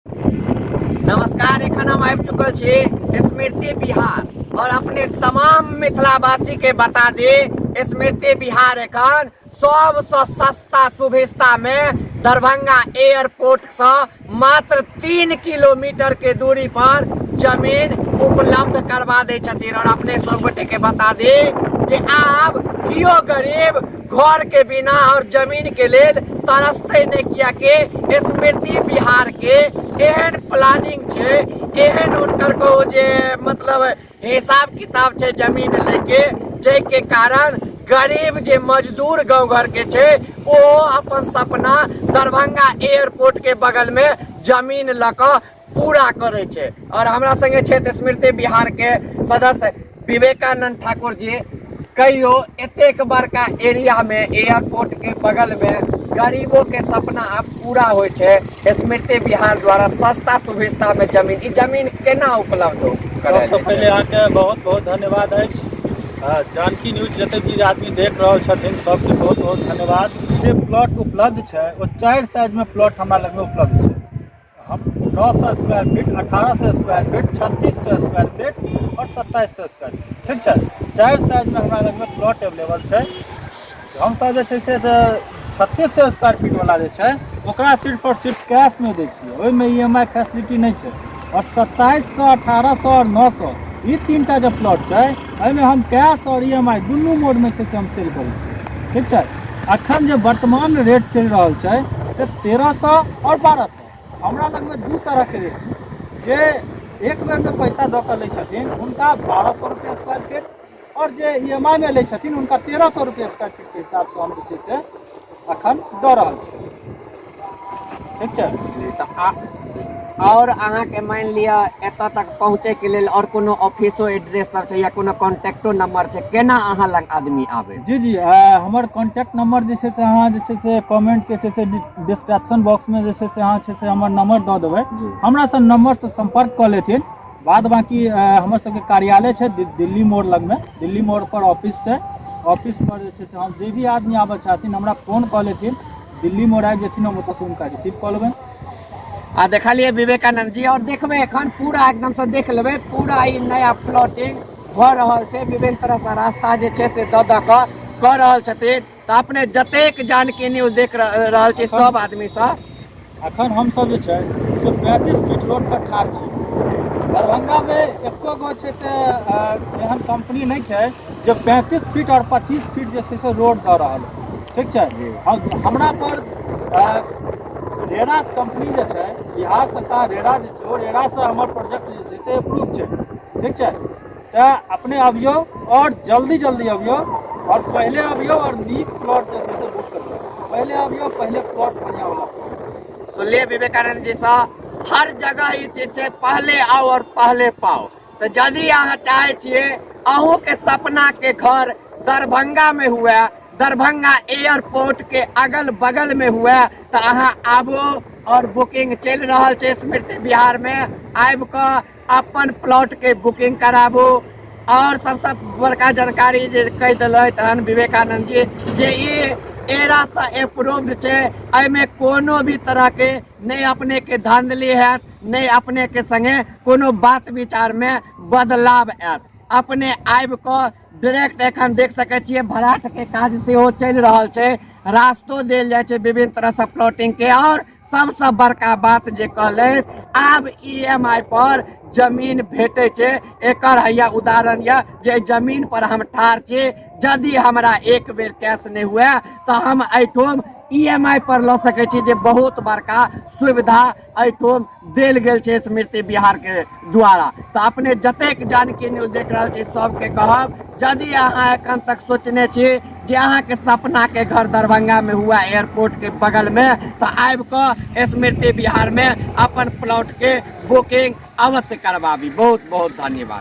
नमस्कार, एखन हम आबि चुकल छी स्मृति बिहार और अपने तमाम मिथिलावासी के बता दी, स्मृति बिहार एखन सबसँ सस्ता सुभिस्ता में दरभंगा एयरपोर्ट से मात्र 3 किलोमीटर के दूरी पर जमीन उपलब्ध करवा दै छथिन। और अपने सब गोटे के बता दी जे आब कियो गरीब घर के बिना और जमीन के लेल तरसते नहीं, किया के स्मृति बिहार के एहन प्लानिंग छै, एहन हुनकर कहू जे मतलब हिसाब किताब छै जमीन लेके, जाहि के कारण गरीब जे मजदूर गांव घर के छै ओ अपन सपना दरभंगा एयरपोर्ट के बगल में जमीन लऽ कऽ पूरा करै छै। और हमरा संगे छथि स्मृति बिहार के सदस्य विवेकानंद ठाकुर जी। कहियो एतेक बड़का एरिया में एयरपोर्ट के बगल में गरीबों के सपना आब पूरा होइ छै स्मृति बिहार द्वारा सस्ता सुविस्ता में जमीन, ई जमीन केना उपलब्ध हो? सबसँ पहिले अहाँके बहुत बहुत धन्यवाद अछि। जानकी न्यूज जतेक भी आदमी देख रहल छथिन सबके बहुत बहुत धन्यवाद। जे प्लॉट उपलब्ध छै ओ 4 साइज में प्लॉट हमरा लगमे उपलब्ध छै। हम 900 square feet, 1800 square feet, 3600 square feet और 2700 स्क्वायर फीट, ठीक छै, 4 साइजमे हमरा लगमे प्लॉट एवेलेबल छै। हमसब जे छै से 3600 स्क्वायर फीटवला जे छै ओकरा सिर्फ आओर सिर्फ कैशमे दै छियै, ओहिमे ई एम I facility नहि छै। आओर 2700, 1800 आओर 900 ई 3टा जे प्लॉट छै एहिमे हम कैश आओर ई एम I दुनू मोडमे छै से हम सेल करै छियै, ठीक छै। अखन जे वर्तमान रेट चलि रहल छै से 1300 आओर 1200। हमरा लगमे 2 तरहके रेट छै। जे एक बेरमे पैसा दऽ कऽ लै छथिन हुनका 1200 रुपैआ स्क्वायर फीट, आओर जे ई एम I मे लै छथिन हुनका 1300 रुपैआ स्क्वायर फीटके हिसाबसँ हम जे छै से अखन दऽ रहल छी, ठीक छै। जी, तऽ आओर अहाँके मानि लिअ एतऽ तक पहुँचैके लेल आओर कोनो ऑफिसो एड्रेस सब छै या कोनो कॉन्टैक्टो नंबर छै, केना अहाँ लग आदमी आबै? जी जी, हमर कॉन्टैक्ट नंबर जे छै से अहाँ जे छै से कमेंट के छै से डिस्क्रिप्शन बॉक्स में जे छै से अहाँ छै से हमर नंबर दऽ देबै। हमरा से नंबर से संपर्क कऽ लेथिन। बाद बाकी हमर सबके कार्यालय छै दिल्ली मोड़ लगमे, दिल्ली मोड़ पर ऑफिस छै। ऑफिस पर जे छै से हम जे भी आदमी आबऽ चाहथिन हमरा फोन कऽ लेथिन, दिल्ली मोड़ आबि जेथिन, हम ओतऽसँ हुनका रिसीव कऽ लेबनि। आ देखलियै विवेकानंद जी, और देखबै एखन पूरा एकदम से देख लेबै, पूरा ई नया प्लॉटिंग भऽ रहल छै, विभिन्न तरह से रास्ता जे छै से दऽ दऽ कऽ कऽ रहल छथिन। तऽ अपने जतेक जानकी न्यूज देख रहल छी सब आदमी सँ, अखन हमसब जे छै से 35 फीट रोड पर ठाढ़ छी। दरभंगामे एको गो छै से एहन कंपनी नहि छै जे 35 फीट आओर 25 फीट जे छै से रोड दऽ रहल है, ठीक छै। हमरा पर रेरा कंपनी जे छै, बिहार सरकार रेरा जे छै, ओ रेरासँ हमर प्रोजेक्ट जे छै से अप्रूव छै, ठीक छै। तऽ अपने अबियौ आओर जल्दी जल्दी अबियौ, आओर पहिले अबियौ आओर नीक प्लॉट जे छै से बुक करियौ। पहिले अबियौ, पहिले प्लॉट बढ़िआँ वाला। सुनलियै विवेकानंद जी सँ, हर जगह ई चीज छै, पहले आओ और पहले पाओ। तऽ यदि अहाँ चाहै छियै अहूँके सपनाके घर दरभंगामे हुए, दरभंगा एयरपोर्ट के अगल बगल में हुए, तऽ अहाँ आबू और बुकिंग चलि रहल छै स्मृति बिहार में, आबि कऽ अपन प्लॉट के बुकिंग कराबू। और सबसँ बड़का जानकारी जे कहि देलथि तहन विवेकानंद जी जे ई एरासँ अप्रूव्ड छै, एहिमे कोनो भी तरहके नहि अपनेके धांधली हैत, नहि अपनेके संगे कोनो बात विचारमे बदलाव आयत। अपने आबि कऽ डायरेक्ट एखन देख सकै छियै भराठ के काज सेहो चलि रहल छै, रास्तो देल जाइ छै विभिन्न तरहसँ प्लॉटिंग के। और सबसँ बड़का बात जे कहलथि, आब ई एम आई पर जमीन भेटै छै, एकर हैया उदाहरण यऽ जे जमीन पर हम ठाढ़ छी, यदि हमरा एक बेर कैश नहि हुए तऽ हम एहिठाम ई एम आई पर लऽ सकै छी, जे बहुत बड़का सुविधा एहिठाम देल गेल छै स्मृति बिहार के द्वारा। तऽ अपने जतेक जानकी न्यूज देख रहल छी सबके कहब, यदि अहाँ एखन तक सोचने छी जे अहाँके सपनाके घर दरभंगामे हुआ एयरपोर्टके बगलमे, तऽ आबि कऽ स्मृति बिहारमे अपन प्लॉटके बुकिंग अवश्य करबाबी। बहुत बहुत धन्यवाद।